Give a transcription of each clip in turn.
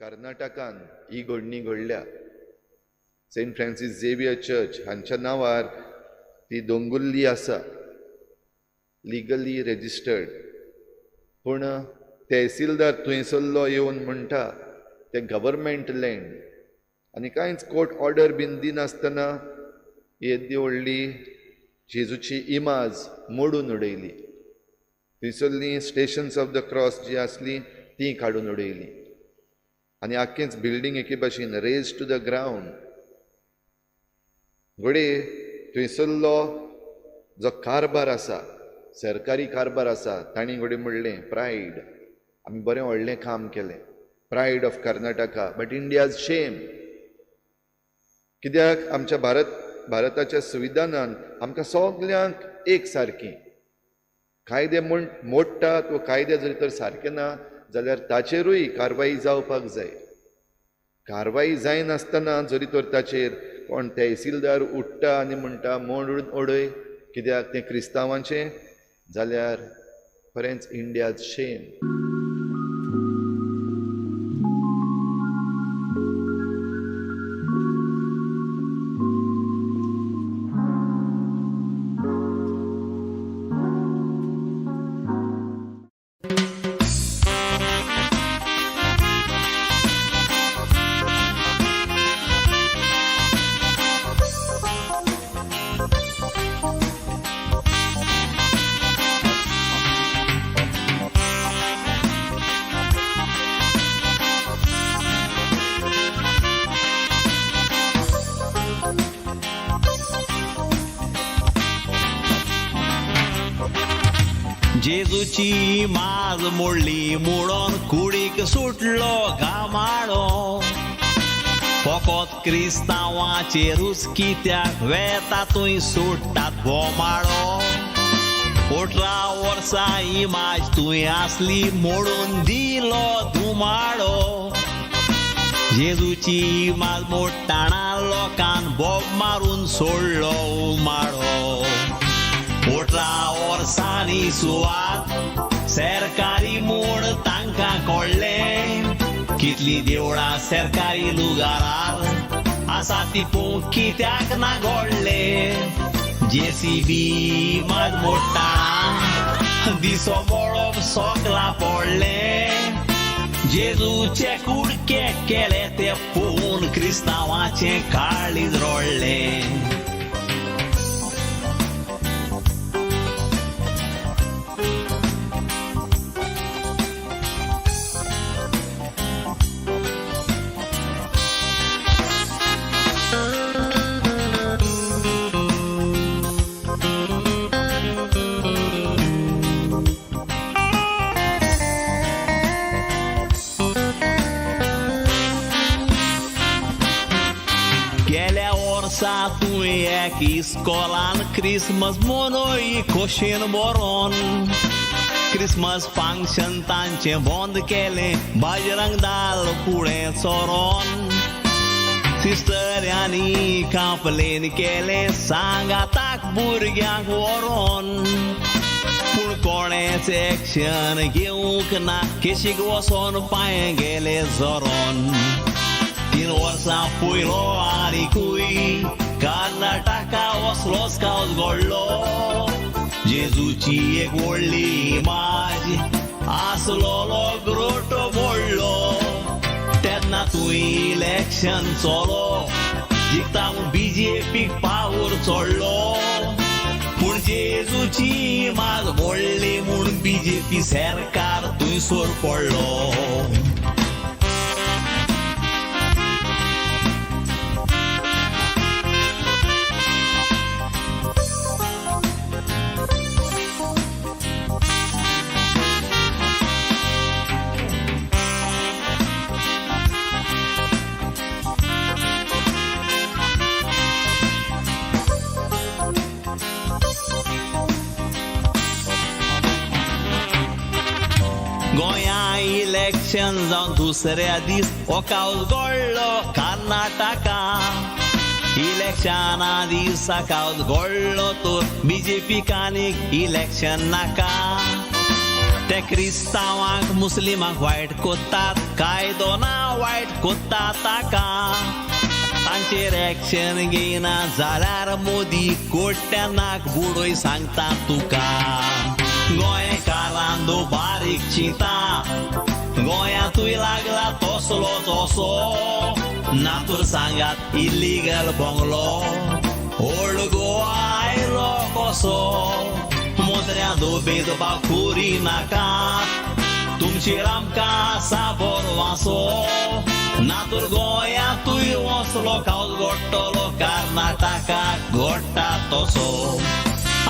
कर्नाटकान ही घडणी घडल्या. Saint Francis Xavier church हांच्या नांवार ती दोंगुल्ली आसा, लिगली रेजिस्टर्ड. पूण तहसीलदार थंयसरलो येवन म्हणटा तें गव्हर्मेंट लँड आनी कांयच कोर्ट ऑर्डर बीन दिनासतना येदी व्हडली जेजूची इमाज मोडून उडयली. थंयसरलीं स्टेशन्स ऑफ the cross जी आसलीं तीं काडून उडयलीं आनी आख्खेंच बिल्डींग एके भाशेन रेज टू the ground. घडये थंयसरलो जो कारभार आसा, सरकारी कारभार आसा, तांणी घडये म्हणलें प्रायड, आमी बरें व्हडलें काम केलें, pride of Karnataka, but India's shame. कित्याक आमच्या भारताच्या संविधानान आमकां सगल्यांक एक सारकी कायदे म्हूण मोडटात वा कायदे जरी तर सारके ना जाल्यार ताचेरूय कारवाई जावपाक जाय. कारवाई जायनासतना जरी तर ताचेर कोण तहसीलदार उठ्ठा आनी म्हणटा मोडून उडय कित्याक तें क्रिस्तांवांचें, जाल्यार खरेंच इंडियाज शेम. जेजूची माज मोडली मोडोन कुडीक सुटलो गामाळो, फकत क्रिस्तांवाचेरूच कित्याक वेता थंय सुट्टात बोमाळो. 18 वर्सां इमाज तुवें आसली मोडून दिलो धुमाळो. जेजूची इमाज मोडटाना लोकान बोब मारून सोडलो उमाळो. 18 वर्सांनी सुवात सरकारी म्हूण तांकां कळ्ळें, कितली देवळां सरकारी लुगारार आसा ती पळोवंक कित्याक ना घडलें. जेसीबी मात मोडटाना दिसो मळब सोकला पडलें, जेजूचे कुडके केले ते पळोवन क्रिस्तांवाचें काळीज रडलें. इस्कोलान क्रिसमस मनय खोशेन बरोन, क्रिसमस फंक्शन तांचें बंद केलें बजरंग दाल फुडें सरोन. सिस्टरांनी कंप्लेन केलें सांगाताक भुरग्यांक व्हरोन, पूण कोणेच एक्शन घेवंक ना, केशीक वचोन पांय गेले झरोन. 3 वर्सां पयलो आनीकूय कर्नाटका वसलोच कावस घडलो, जेजूची एक व्हडली इमाज आसलोलो ग्रोटो मोडलो. तेन्ना तूं इलेक्शन चलो जिखता म्हूण बीजेपीक पावर चडलो, पूण जेजूची इमाज मोडली म्हूण बीजेपी सरकार थंयसर पडलो. इलेक्शन जावन दुसऱ्या दीस हो कावस घडलो कर्नाटका, इलेक्शना दिसा कावस घडलो तर बीजेपी कानीक इलेक्शन नाका. ते क्रिस्तांवांक मुस्लिमांक वायट कोत्तात, कायदो ना वायट कोत्ता ताका. तांचेर एक्शन घेयना जाल्यार मोदी कोट्या नाक बुडोय सांगता तुका. गोंयकारान बारीक चिंता, गोंयांतूय लागला तसलो तसो. नातूर सांगात इलिगल बंगलो, ओल्ड गोवा आयलो कसो. मोत्र्या दोबेद बाखुरी नाका, तुमचेर आमकां आसा बरो वासो. नातूर गोंयांतूय वसलो कावस घडटलो, कर्नाटकाक घडटा तसो.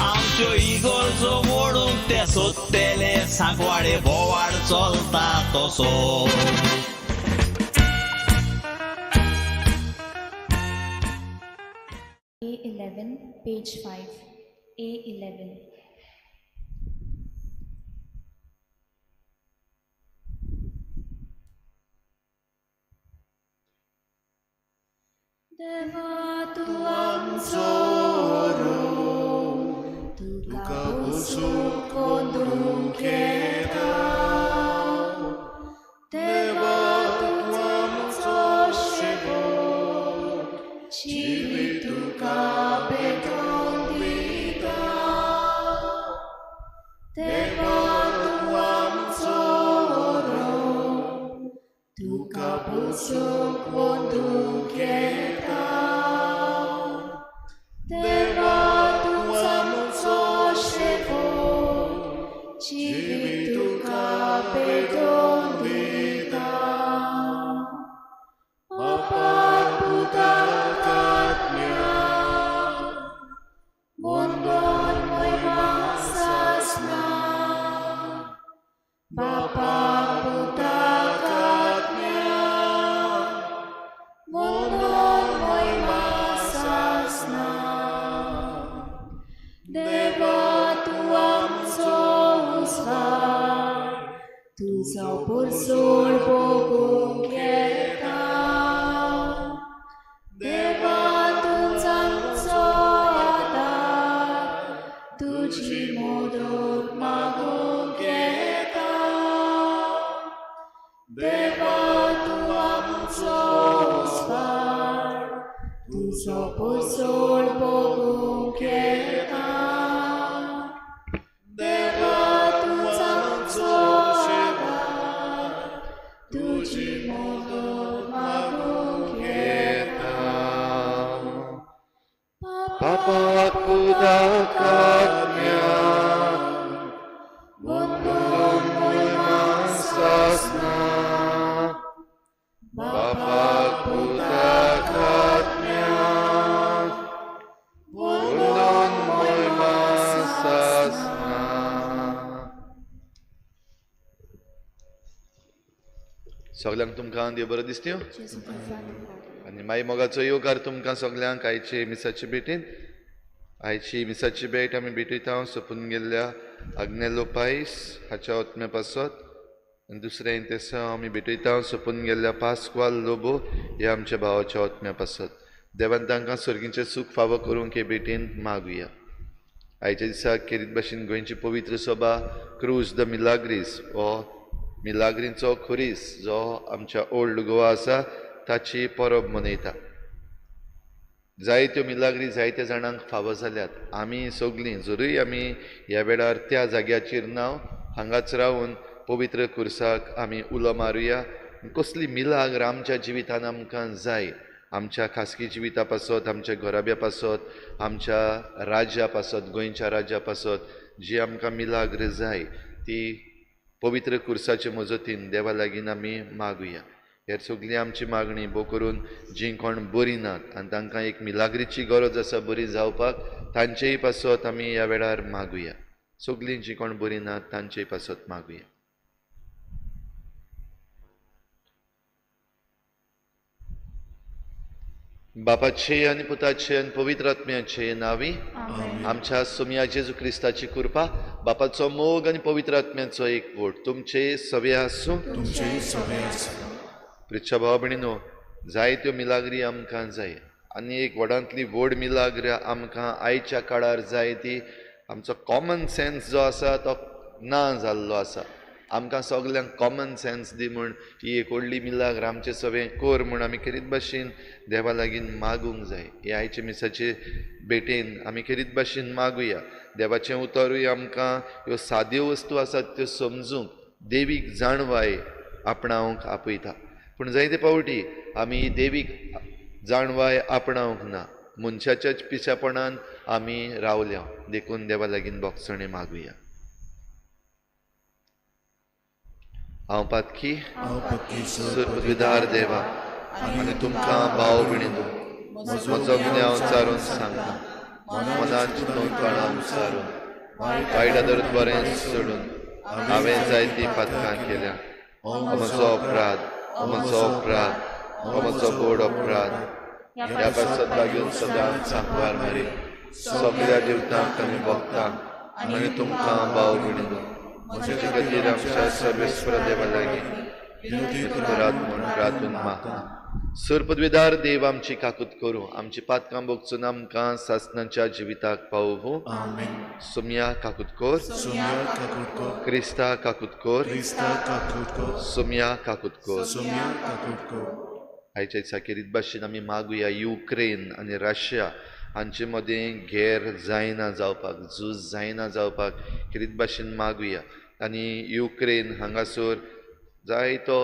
आमच्यो इगर्जो मोडूंक ते सोदतले, सांकवाडे बोवाळ चलता तसो. A11, page 5, A11. देवा तूं आमचो तुका पोसूंक कोंदूंक येता. देवा तूं आमचो शेवट, जिवीत तुका भेटोवन दिता. देवा तूं आमचो तुका पोसूंक कोंदूंक येता. देवा तूं आमचो शेवट, जिवीत तुका भेटोवन दिता. बापा पुताक आत्म्या, मुंदोन मोयमा सासना. बापा पुताक आत्म्या, मुंदोन मोयमा सासना. देवा तूं आमचो उस्वार, तुजो पुरसोळ भोगूंक येता. देवा तूंच आमचो आदार, तुजी मदत मागूंक येता. देवा तूं आमचो उस्वार, तुजो पुरसोळ भोगूंक येता. देवा तूंच आमचो आदार, तुजी मदत मागूंक येता. बापा पुताक आत्म्या, मुंदोन मोयमा सासना. बापा पुताक आत्म्या, मुंदोन मोयमा सासना. सगल्यांक तुमकां देव बरें दिसत्यो आनी माई मोगाचो येवकार तुमकां सगल्यांक आयचे मिसाचे भेटीन. आयची मिसाची भेट आमी भेटयता सोंपून गेल्ल्या आग्नेलो पायस हाच्या ओतम्या पासत, आनी दुसरें तेसांव आमी भेटयता सोंपून गेल्ल्या पास्क्वाल लोबो ह्या आमच्या भावाच्या ओतम्या पासत. देवान तांकां सर्गीचें सूख फावो करूंक हे भेटीन मागुया. आयच्या दिसा खेरीत भाशेन गोंयची पवित्र सभा क्रूज the Milagres हो मिलाग्रींचो खुरीस जो आमच्या ओल्ड गोवा आसा ताची परब मनयता. जायत्यो मिलाग्री जायत्या जाणांक फावो जाल्यात. आमी सगलीं जरूय आमी ह्या वेळार त्या जाग्याचेर ना, हांगाच रावन पवित्र खुर्साक आमी उलो मारुया. कसली मिलाग्र आमच्या जिवितान आमकां जाय, आमच्या खासगी जिविता पासत, आमच्या घराब्या पासत, आमच्या राज्या पासत, गोंयच्या राज्या पासत जी आमकां मिलाग्र जाय ती पवित्र खुर्साचे मजतीन देवा लागीं आमी मागुया. हेर सगळी आमची मागणी भोव करून जीं कोण बरीं नात आनी तांकां एक मिलाग्रीची गरज आसा बरी जावपाक, तांचेय पासत आमी ह्या वेळार मागुया. सगळीं जीं कोण बरीं नात तांचेय पासत मागुया. बापाचे आनी पुताचे आनी पवित्र आत्म्याचे नांवी आमच्या सोमया जेजू क्रिस्ताची कृपा, बापाचो मोग आनी पवित्र आत्म्याचो एकवट तुमचे सवे आसूं. प्रिच्या भाव भयणीनो, जायत्यो मिलाग्री आमकां जाय आनी एक व्हडांतली व्हड मिलाग्र आमकां आयच्या काळार जाय ती आमचो कॉमन सेन्स जो आसा तो ना जाल्लो आसा. आमकां सगल्यांक कॉमन सेन्स दी म्हूण ही एक व्हडली मिलाग्र आमचें सगळें कर म्हूण आमी खेरीत भाशेन देवा लागीं मागूंक जाय. हे आयचे मिसाचे भेटेन आमी खेरीत भाशेन मागुया. देवाचें उतरूय आमकां ह्यो साद्यो वस्तू आसात त्यो समजूंक देवीक जाणवाय आपणावंक आपयता. पूण जायते फावटी आमी देवीक जाणवाय आपणावंक ना, मनशाच्याच पिशेपणान आमी रावल्या. देखून देवा लागीं भोगसणें मागुया. हांव पातकी सुरपविदार देवा आनी तुमकां भाव भयणींनो म्हजो गुन्यांव चारून सांगता. मनान चिंतून तोंडान चारून वायट आदर बरें सोडून हांवें जायतीं पातकां केल्या. म्हजो अपराध, म्हजो अपराध, म्हजो गोड अपराध. ह्या पासत लागून सदांच सांकवार मारी सगळ्या देवतांक आनी भक्तांक आनी तुमकां भाव भयणींनो म्हजे खातीर आमच्या सर्वेस्वर देवा लागीं विनंती करात म्हूण प्रार्थून मागता. सरपदवेदार देव आमची काकूत करूं, आमची पातकां भोगसून आमकां सासणाच्या जिविताक पावोवं. सोमया काकूत कर, क्रिस्ता काकूत कर, सोमया काकूत कर. आयच्या दिसा खेरीत भाशेन आमी मागुया युक्रेन आनी रशिया हांचे मदें घेर जायना जावपाक, झूज जायना जावपाक खेरीत भाशेन मागुया. आनी युक्रेन हांगासर जायतो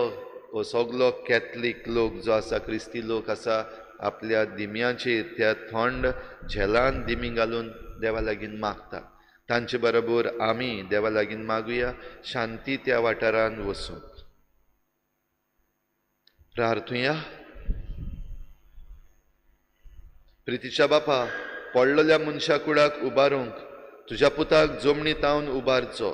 सगलो कॅथलीक लोक जो आसा, क्रिस्ती लोक आसा, आपल्या दिमयांचेर त्या थंड झेलान दिमी घालून देवा लागीं मागता. तांचे बरोबर आमी देवा लागीं मागुया शांती त्या वाठारान वसूंक. प्रार्थुया. प्रितीच्या बापा, पडलेल्या मनशा कुडाक उबारूंक तुज्या पुताक जमनी तावन उबारचो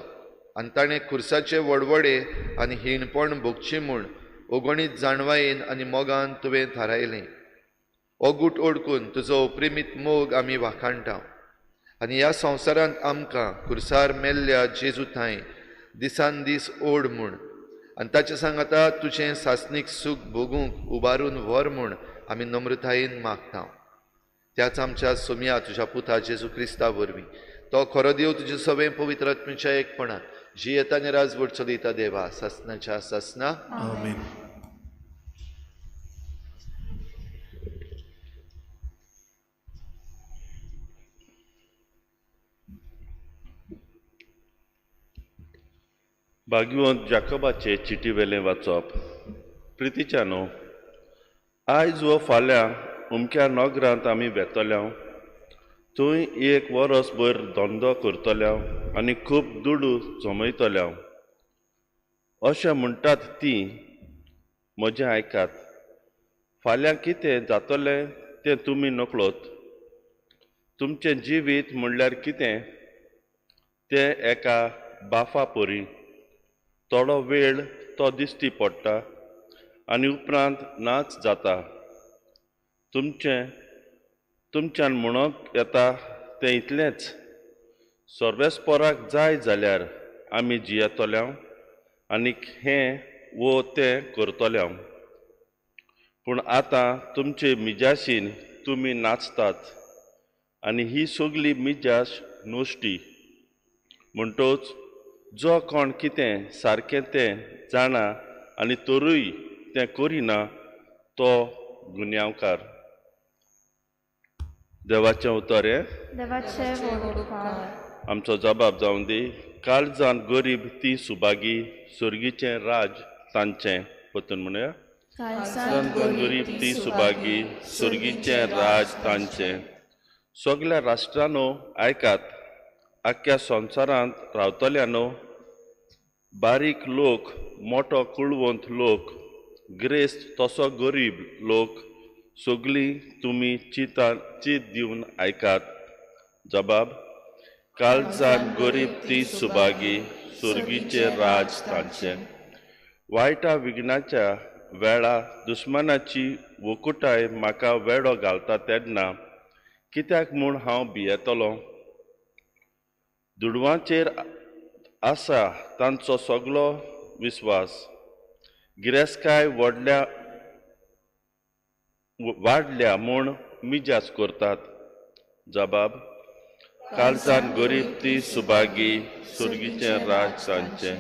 आनी ताणें खुर्साचे वडवडे आनी हीणपण भोगचें म्हूण अगणीत जाणवायेन आनी मोगान तुवें थारायलें. ओगूट ओडकून तुजो अप्रेमीत मोग आमी वाखाणटा आनी ह्या संवसारांत आमकां खुर्सार मेल्ल्या जेजू थांय दिसान दीस ओड म्हूण आनी ताचे सांगाता तुजें सासणीक सूख भोगूंक उबारून व्हर म्हूण आमी नम्रतायेन मागता. त्याच आमच्या सोमया तुज्या पुता जेजू क्रिस्ता वरवीं तो खरो देव तुजे सगळें पवित्र आत्म्याच्या एकपणान जियेता आनी राजवट चलयता देवा सासणाच्या सासणा. आमेन. भाग्यवंत जाकोबाचे चिटी वेलें वाचप. प्रितीच्यानो, आयज वो फाल्यां अमक्या नगरांत आमी वेतल्या, थंय एक वरस भर धंदो करतल्या आनी खूब दुडू जमयतल्या अशें म्हणटात ती. म्हजें आयकात, फाल्यां कितें जातलें तें तुमी नकळत. तुमचें जिवीत म्हणल्यार कितें तें एका बाफा परी, थोडो वेळ तो दिश्टी पडटा आनी उपरांत नाच जाता. तुमच्यान म्हणूंक येता तें इतलेंच, सर्वेस्पराक जाय जाल्यार आमी जियेतल्या आनी हें वो तें करतल्या. पूण आतां तुमचे मिजाशीन तुमी नाचतात आनी ही सगली मिजास नश्टी. म्हणटच जो कोण कितें सारकें तें जाणा आनी तरूय तें करिना तो गुन्यांवकार. देवाचें उतर हें आमचो जबाब जावन दी. काळजान गरीब ती सुभागी, सर्गीचें राज तांचें. परतून म्हणुया, गरीब ती सुभागी, सर्गीचें राज तांचें. सगल्या राष्ट्रांनो आयकात, आख्ख्या संवसारांत रावतल्यानो, बारीक लोक, मोटो कुळवंत लोक, ग्रेस्त तसो गरीब लोक, सगळीं तुमी चीत दिवन आयकात. जबाब, काळजान गरीब ती सुभागी, सर्गीचें राज तांचें. वायटा विघ्नाच्या वेळा दुस्मानाची वकुटाय म्हाका वेडो घालता तेन्ना कित्याक म्हूण हांव भियेतलो? दुडवांचेर आसा तांचो सगलो विस्वास, गिरेस्तकाय वाडल्या म्हूण मिजास करतात. जबाब, काळजान गरीब ती सुभागी, सुर्गीचें राज तांचें।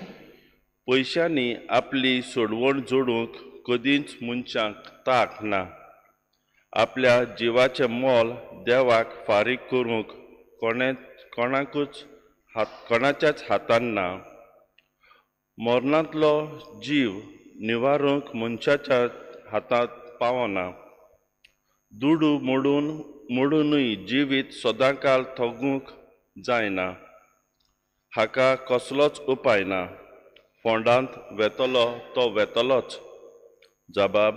पयशांनी आपली सोडवण जोडूंक कदींच मनशांक ताक ना। आपल्या जिवाचें मोल देवाक फारीक करूंक कोणाकूच कोणाच्याच हातान ना। मरणांतलो जीव निवारूंक मनशाच्या हातांत पावना। दुडू मोडूनूय जिवीत सदांकाल थगूंक जायना। हाका कसलोच उपाय ना। फोंडांत वेतलो तो वेतलोच। जबाब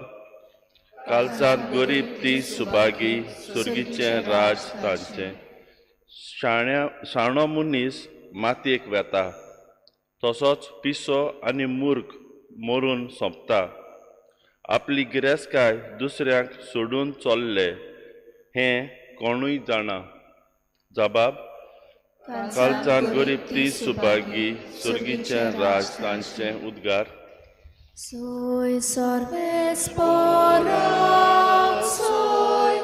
काळजांत गरीब ती सुभागी, सुर्गीचें राज तांचें। शाणो मनीस मातयेक वेता, तसोच पिसो आनी मूर्ख मरून सोंपता। आपली गिरेस्तकाय दुसऱ्यांक सोडून चल्ले हें कोणूय जाणा। जबाब काळजांत गरीब ती सुभागी, सुर्गीचें राज तांचें। उद्गार Sui sorbes porac, sui,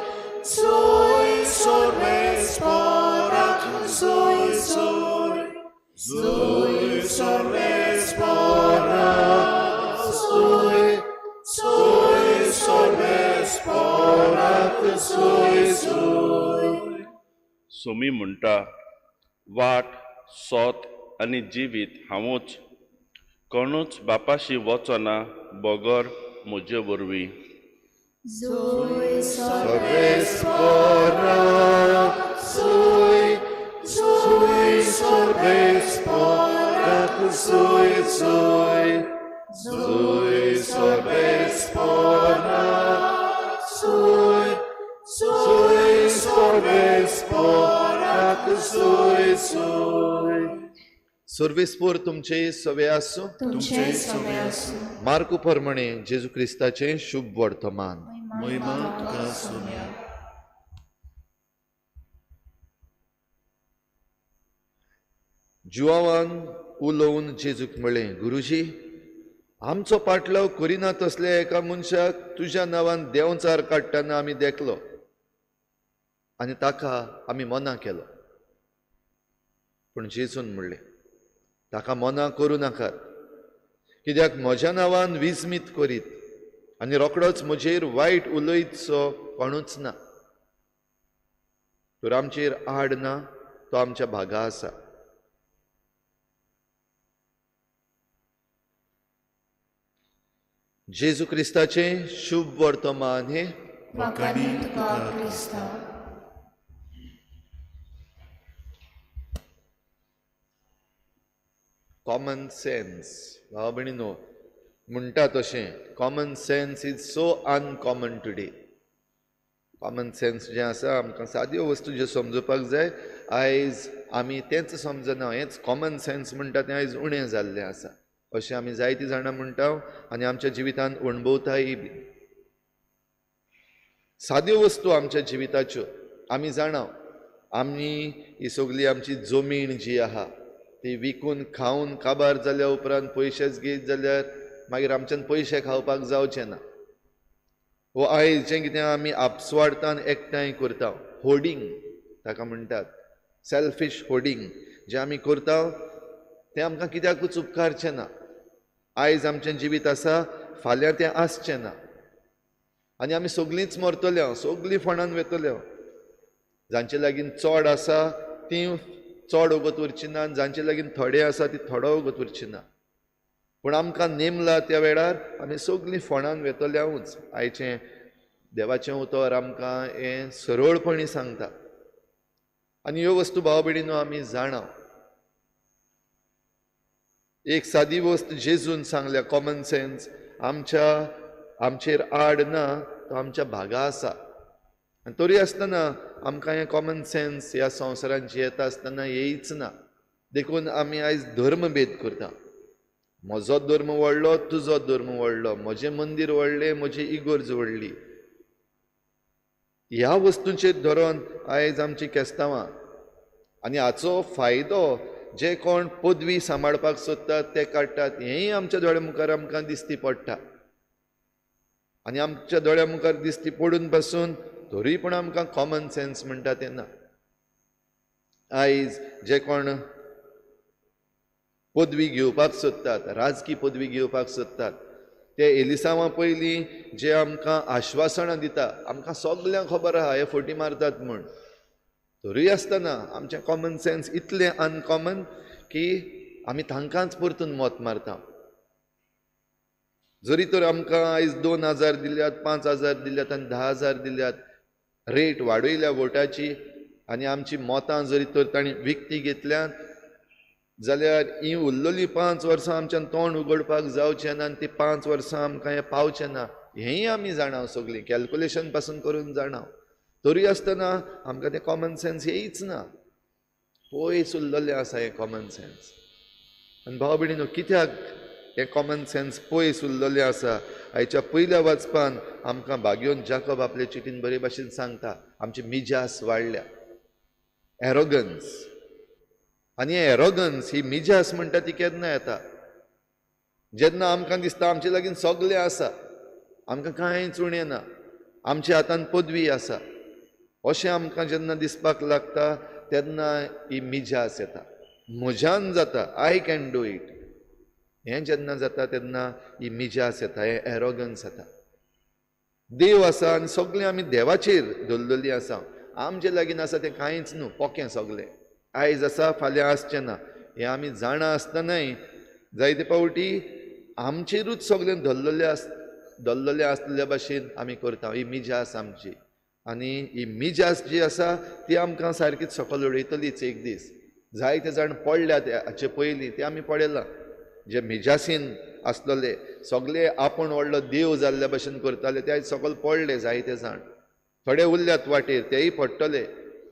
sui sorbes porac, sui, sui, sui sorbes porac, sui, sui sorbes porac, sui, sui. Somi म्हणटा, वाट, सोत आनी जिवीत हांवूच, कोणूच बापाशी वचना बगर म्हजे वरवीं। Sui sorbes porac, sui, sui sorbes porac, sui, sui, sui sorbes porac, sui, sui sorbes porac, sui, sui. सर्वेस्पोर तुमचे सवे आसूं। तुमचे सवे आसूं। मार्कू प्रमाणे जेजू क्रिस्ताचें शुभ वर्तमान। महिमा तुका सोम्या। जुआवान उलोवन जेजूक म्हळें, गुरुजी, आमचो पाटलाव करिना तसल्या एका मनशाक तुज्या नांवान देंवचार काडटना आमी देखलो आनी ताका आमी मना केलो। पूण जेजून म्हणलें, ताका मना करूं नाकात, कित्याक म्हज्या नांवान विस्मीत करीत आनी रोखडोच म्हजेर वायट उलयतसो कोणूच ना। तर आमचेर आड ना, तो आमच्या भागा आसा। जेजू क्रिस्ताचें शुभ वर्तमान हें। कॉमन सेन्स, भाव भयणीनो, म्हणटा तशें common sense is so uncommon today. Common sense जें आसा, आमकां साद्यो वस्तू ज्यो समजुपाक जाय, आयज आमी तेंच समजना। हेंच कॉमन सेन्स म्हणटा तें आयज उणें जाल्लें आसा अशें आमी जायतीं जाणां म्हणटा आनी आमच्या जिवितांत अणभवताय बी। साद्यो वस्तू आमच्या जिविताच्यो आमी जाणा, आमी ही सगळी आमची जमीन जी आहा ती विकून खावन काबार जाल्या उपरांत पयशेच घेत जाल्यार मागीर आमच्यान पयशे खावपाक जावचे ना। वो आयज जें कितें आमी आपस्वार्थान एकठांय करता, होर्डिंग ताका म्हणटात, सेल्फीश होर्डिंग जें आमी करता तें आमकां कित्याकूच उपकारचें ना। आयज आमचें जिवीत आसा, फाल्यां तें आसचें ना आनी आमी सगळींच मरतले, सगळीं फोंडान वेतले। जांचे लागीं चड आसा तीं चड वगत उरची ना, जांचे लागीं थोडे आसा ती थोडो वगत उरची ना। पूण आमकां नेमला त्या वेळार आमी सगळीं फोंडान वेतल्यावूच। आयचें देवाचें उतर आमकां हें सरळपणी सांगता आनी ह्यो वस्तू भाव भयणीनो आमी जाणा। एक सादी वस्त जेजून सांगल्या, कॉमन सेन्स आमच्या आमचेर आड ना, तो आमच्या भागा आसा। आनी तरी आसतना आमकां हें कॉमन सेन्स ह्या संवसारांत जियेता आसतना येयच ना। देखून आमी आयज धर्मभेद करता। म्हजो धर्म व्हडलो, तुजो धर्म व्हडलो, म्हजें मंदीर व्हडलें, म्हजी इगर्ज व्हडली, ह्या वस्तूंचेर धरून आयज आमची केस्तांवां। आनी हाचो फायदो जे कोण पदवी सांबाळपाक सोदतात ते काडटात, हेंय आमच्या दोळ्या मुखार आमकां दिसती पडटा। आनी आमच्या दोळ्या मुखार दिसती पडून पासून तरी पण आमकां कॉमन सेन्स म्हणटा तें ना। आयज जे कोण पदवी घेवपाक सोदतात, राजकी पदवी घेवपाक सोदतात, ते एलिसांवा पयलीं जे आमकां आश्वासनां दिता, आमकां सगल्यांक खबर आहा हे फटी मारतात म्हूण, तरूय आसतना आमचें कॉमन सेन्स इतलें अनकॉमन की आमी तांकांच परतून मत मारता. जरी तर आमकां आयज 2000 दिल्यात, 5000 दिल्यात आनी 10,000 दिल्यात, रेट वाडयल्या वोटाची आनी आमची मतां जरी तर तांणी विकती घेतल्यात जाल्यार ही उरलेली 5 वर्सां आमच्यान तोंड उगडपाक जावचें ना आनी ती 5 वर्सां आमकां हें पावचें ना, हेंय आमी जाणा, सगळीं कॅल्कुलेशन पासून करून जाणा. तरी आसतना आमकां तें कॉमन सेन्स येयच ना, पयस उरलेलें आसा हें कॉमन सेन्स. आनी भाव भयणीनो, कित्याक हें कॉमन सेन्स पयस उरलेलें आसा? आयच्या पयल्या वाचपान आमकां भाग्योन जाकब आपले चिटीन बरे भाशेन सांगता, आमची मिजास वाडल्या, एरोगन्स. आनी हे एरोगन्स, ही मिजास म्हणटा ती केन्ना येता? जेन्ना आमकां दिसता आमचे लागीं सगळें आसा, आमकां कांयच उणें ना, आमच्या हातान पदवी आसा, अशें आमकां जेन्ना दिसपाक लागता तेन्ना ही मिजास येता, म्हज्यान जाता, I can do it. हें जेन्ना जाता तेन्ना ही मिजास येता, हें एरोगन्स येता. देव आसा आनी सगळें आमी देवाचेर दवरलेली आसा, आमचे लागीं आसा तें कांयच न्हू, पोकें सगळें, आयज आसा फाल्यां आसचें ना, हें आमी जाणा आसतनाय जायते फावटी आमचेरूच सगळें धरलेलें आसलेल्या भाशेन आमी करता. ही मिजास आमची, आनी ही मिजास जी आसा ती आमकां सारकीच सकयल उडयतलीच एक दीस. जायते जाण पडल्यात हाचे पयलीं, ते आमी पळयलां, जे मिजासीन आसलेले सगळे आपूण व्हडलो देव जाल्ल्या भाशेन करताले, ते आयज सकयल पडले जायते जाण, थोडे उरल्यात वाटेर, तेय पडटले.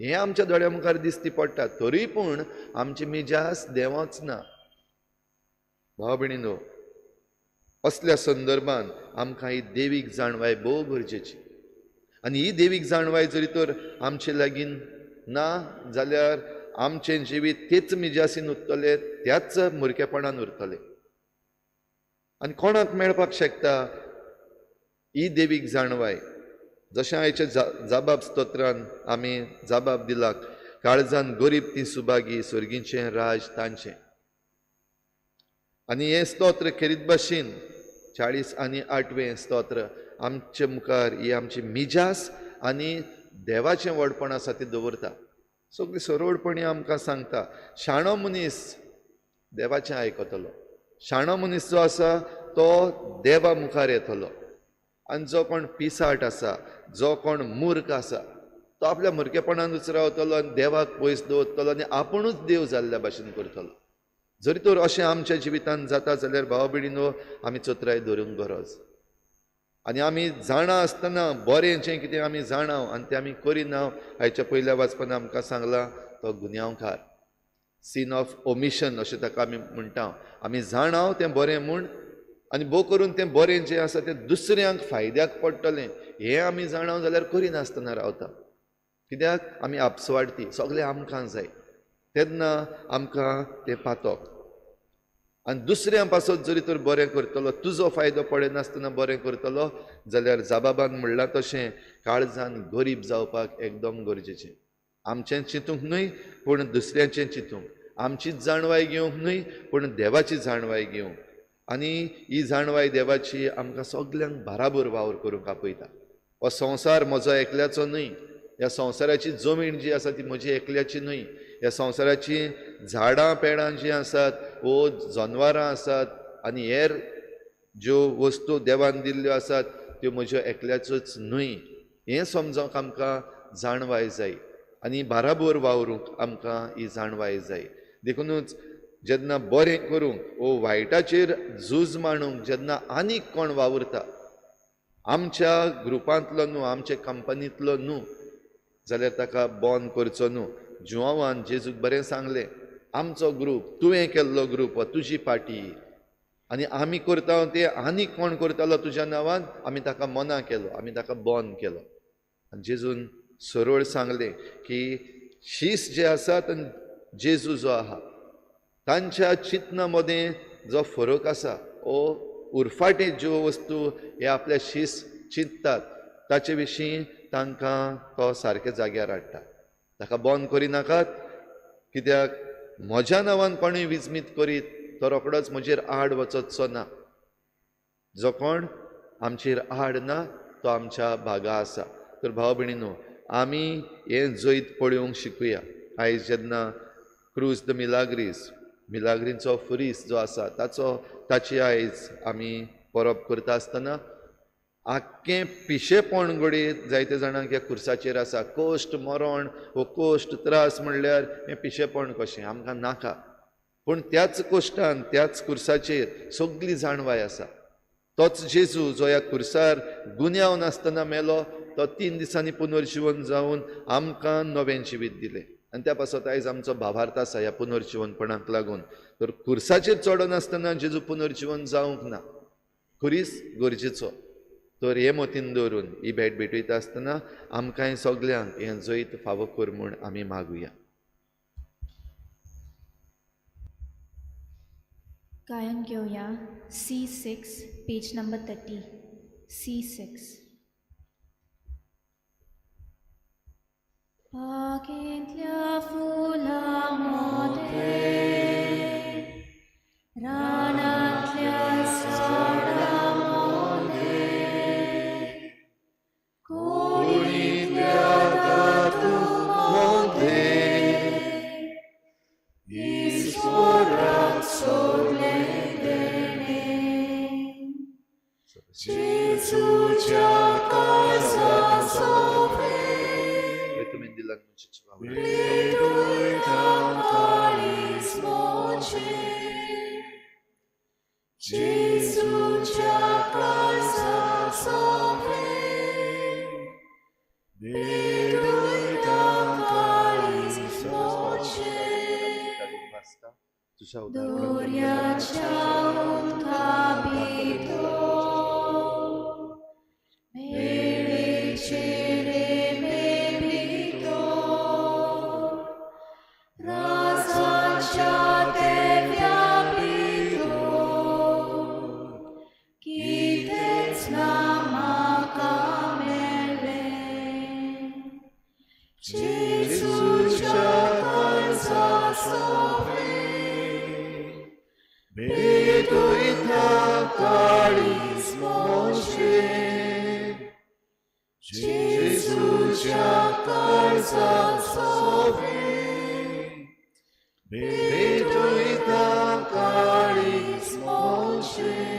हें आमच्या दोळ्या मुखार दिसती पडटा, तरी पूण आमची मिजास देंवच ना. भाव भयणीनो, असल्या संदर्भान आमकां ही देवीक जाणवाय भोव गरजेची. आनी ही देवीक जाणवाय जरी तर आमचे लागीं ना जाल्यार आमचें जिवीत तेच मिजासीन उरतलें, त्याच मुरकेपणान उरतलें. आनी कोणाक मेळपाक शकता ही देवीक जाणवाय? जशें आयच्या जाबाब स्तोत्रान आमी जाबाब दिला, काळजान गरीब ती सुभागी, सर्गीचें राज तांचें. आनी हें स्तोत्र खेरीत भाशेन 48 स्तोत्र आमचे मुखार ही आमची मिजास आनी देवाचें व्हडपण आसा तें दवरता. सगळी सरळपणी आमकां सांगता, शाणो मनीस देवाचें आयकतलो, शाणो मनीस जो आसा तो देवा मुखार येतलो, आनी जो कोण पिसाट आसा, जो कोण मूर्ख आसा, तो आपल्या मुरकेपणानूच रावतलो आनी देवाक पयस दवरतलो आनी आपुणूच देव जाल्ल्या भाशेन करतलो. जरी तर अशें आमच्या जिवितांत जाता जाल्यार भाव भयणीनो, आमी चत्राय धरूंक गरज. आनी आमी जाणा आसतना बरें जें कितें आमी जाणा आनी तें आमी करिना, आयच्या पयल्या वाचपान आमकां सांगलां तो गुन्यांवकार, सीन ऑफ ओमिशन अशें ताका आमी म्हणटा. आमी जाणा तें बरें म्हूण आनी भोव करून तें बरें जें आसा तें दुसऱ्यांक फायद्याक पडटलें हें आमी जाणा जाल्यार करिनासतना रावता. कित्याक? आमी आपसवाडटी, सगळें आमकां जाय, तेन्ना आमकां तें पातक. आनी दुसऱ्यां पासत जरी तर बरें करतलो, तुजो फायदो पळयनासतना बरें करतलो जाल्यार जाबाबान म्हणलां तशें काळजान गरीब जावपाक एकदम गरजेचें. आमचें चिंतूंक न्हय पूण दुसऱ्याचें चिंतूंक, आमचीच जाणवाय घेवंक न्हय पूण देवाची जाणवाय घेवंक. आनी ही जाणवाय देवाची आमकां सगल्यांक बराबर वावर करूंक आपयता. हो संवसार म्हजो एकल्याचो न्हय, ह्या संवसाराची जमीन जी आसा ती म्हजी एकल्याची न्हय, ह्या संवसाराची झाडां पेडां जीं आसात वो जनवरां आसात आनी हेर ज्यो वस्तू देवान दिल्ल्यो आसात त्यो म्हज्यो एकल्याच्योच न्हय, हें समजूंक आमकां जाणवाय जाय आनी बराबर वावरूंक आमकां ही जाणवाय जाय. देखुनूच जेन्ना बरें करूंक वो वायटाचेर झूज मांडूंक जेन्ना आनीक कोण वावुरता, आमच्या ग्रुपांतलो न्हू, आमच्या कंपनींतलो न्हू, जाल्यार ताका बंद करचो न्हू. जुआवान जेजूक बरें सांगलें, आमचो ग्रूप, तुवें केल्लो ग्रूप वा तुजी पार्टी आनी आमी करता ते आनीक कोण करतालो तुज्या नांवान, आमी ताका मना केलो, आमी ताका बंद केलो. आनी जेजून सरळ सांगलें की शीस जे आसात आनी जेजू जो आहा तांच्या चिंतना मदें जो फरक आसा ओ उरफाटे ज्यो वस्तू हे आपल्या शीस चिंततात ताचे विशीं तांकां तो सारके जाग्यार हाडटा. ताका बंद करिनाकात, कित्याक म्हज्या नांवान कोणूय विजमीत करीत तो रोखडोच म्हजेर आड वचतचो ना. जो कोण आमचेर आड ना तो आमच्या भागा आसा. तर भाव भयणीनो, आमी हें जैत पळोवंक शिकुया. आयज जेन्ना क्रूज the Milagres, मिलाग्रींचो फुरीस जो आसा ताचो ताची आयज आमी परब करता आसतना आख्खें पिशेपण घडयेत जायते जाणांक ह्या खुर्साचेर आसा. कश्ट मरण हो कश्ट त्रास म्हणल्यार हें पिशेपण कशें आमकां नाका. पूण त्याच कश्टान त्याच खुर्साचेर सगली जाणवाय आसा. तोच जेजू जो ह्या खुर्सार गुन्यांव नासतना मेलो तो 3 दिसांनी पुनर्जिवन जावन आमकां नवें जिवीत दिलें. आनी त्या पासत आयज आमचो भावार्थ आसा ह्या पुनर्जिवनपणाक लागून. तर खुर्साचेर चडनासतना जेजू पुनर्जिवन जावंक ना, खुरीस गरजेचो. तर हे मतीन दवरून ही भेट भेटयता आसतना आमकांय सगल्यांक हें जैत फावो कर म्हूण आमी मागुया. गायन घेवया C6 page number 30. C6. बागेंतल्या फुलां मोदें, रानांतल्या झाडां मोदें, कोळींतल्या धातू मोदें, ईश्वराक सोडलें देणें, जेजूच्या काळजा सोबें, जेजूच्या काळजा सोबें, पेटयता काळीज मोजें, दर्याच्या उदका भितर, मेळेचे रेंवे भितर, राजाच्या देव्या भितर, कितेंच ना म्हाका मेळ्ळें, जेजूच्या काळजा सोबें, पेटयता काळीज मोजें, जेजूच्या काळजा सोबें, पेटयता काळीज मोजें.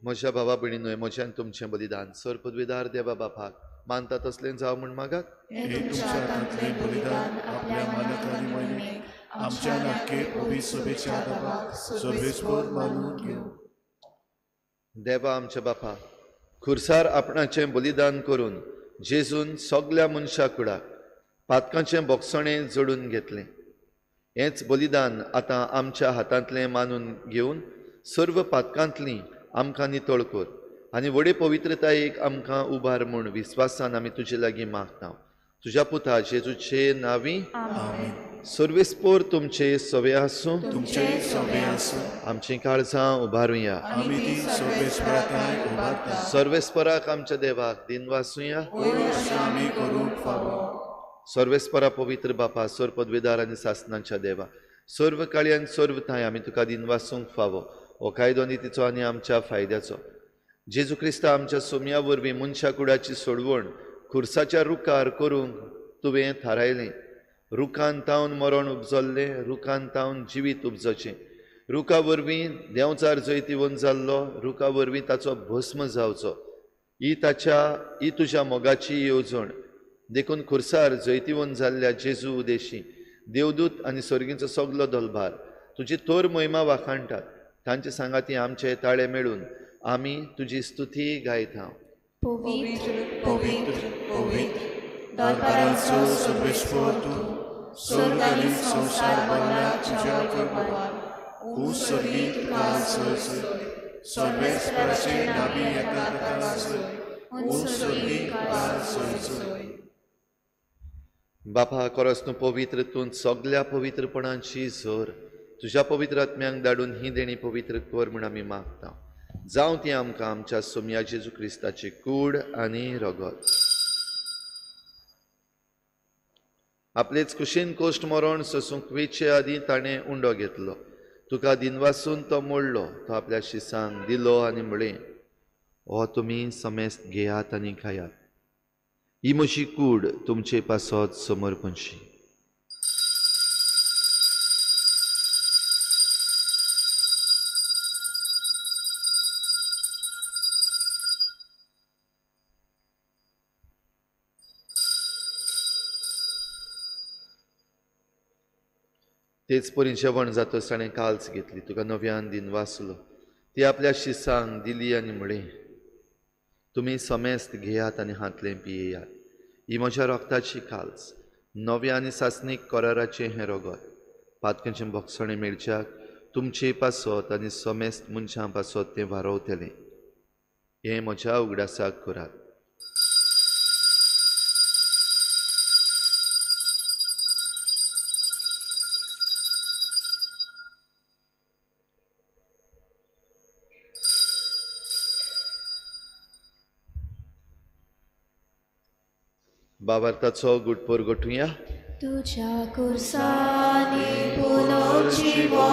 म्हज्या भावा भयणीनो, म्हज्यान तुमचें बलिदान सर पदवीदार देवा बापाक मानता तसलें जावं म्हूण मागात. हें तुमच्या हातांतलें बलिदान आपल्या मानक आनी मोहिमेक आमच्या नाके पवित्र सभेच्या दबाक सर्वेस्पर मानून घेवं. देवा आमच्या बापा, खुर्सार आपणाचें बलिदान करून जेजून सगल्या मनशा कुडाक पातकांचें बोगसणें जोडून घेतलें. हेंच बलिदान आतां आमच्या हातांतलें मानून घेवन सर्व पातकांतलीं आमकां नितळ कर आनी व्हडे पवित्रतायेक आमकां उबार म्हूण विस्वासान आमी तुजे लागीं मागता. तुज्या पुता जेजूचे नांवी आमेन. सर्वेस्पोर तुमचे सवे आसूं, तुमचे सवे आसूं. आमचीं काळजां उबारुया. आमी ती सर्वेस्पराक उबारता. सर्वेस्पराक आमच्या देवाक दिनवासुया. आमी करूंक फावो. सर्वेस्परा पवित्र बापा, सर्व पदवीदार आनी सासनाच्या देवा, सर्व काळी आनी सर्व ठांय आमी तुका दिनवासूंक फावो. हो कायदो नितीचो आनी आमच्या फायद्याचो. जेजू क्रिस्ता आमच्या सोम्या वरवीं मनशा कुडाची सोडवण खुर्साच्या रुखार करूंक तुवें थारायलें. रुखान तावन मरण उपजल्लें, रुखान तावन जिवीत उपजचें. रुखा वरवीं देंवचार जैतिवंत जाल्लो, रुखा वरवीं ताचो भस्म जावचो. ही ताच्या ही तुज्या मोगाची येवजण. देखून खुर्सार जैतिवंत जाल्ल्या जेजू उदेशी देवदूत आनी सर्गींचो सगलो दलभार तुजी थोर महिमा वाखाणटात. तांचे सांगाती आमचे ताळे मेळून आमी तुजी स्तुती गायता. पवित्र पवित्र पवित्र दरबाराचो सर्वेस्पर तूं, स्वर्ग आनी संवसार भरला तुज्या कृपेन. ऊंच सर्गीं तुका जय जय, सर्वेस्पराचे नांवी येता ताका जय, ऊंच सर्गीं तुका जय जय. बापा, खरोच तूं पवित्र, तूं सगल्या पवित्रपणाची झर. तुज्या पवित्र आत्म्यांक धाडून ही देणी पवित्र कर म्हूण आमी मागता. जावं ती आमकां आमच्या सोम्या जेजू क्रिस्ताची कूड आनी रगत. आपलेच कुशीन कोश्ट मरण सोसूंक वेचे आदीं ताणें उंडो घेतलो. तुका दिनवासून तो मोडलो, तो आपल्या शिसांक दिलो आनी म्हळें, हो तुमी समेस्त घेयात आनी खायात. ही म्हजी कूड तुमचे पासत समर्पणशी. तेच परी जेवण जातच ताणें काल्स घेतली, तुका नव्यान दिनवासलो, ती आपल्या शिसांक दिली आनी म्हळें, तुमी समेस्त घेयात आनी हांतलें पियेयात. ही म्हज्या रोगताची काल्स, नव्या आनी सासणीक कराराचें हें रोगत. पातकांचें भोगसणें मेळच्याक तुमचे पासत आनी समेस्त मनशां पासत तें वारोवतलें. हें म्हज्या उगडासाक करात. बाबार्थाचो गुटपोर गोठुया. तुझ्या कुर्सानी पुनर्जीवनपणा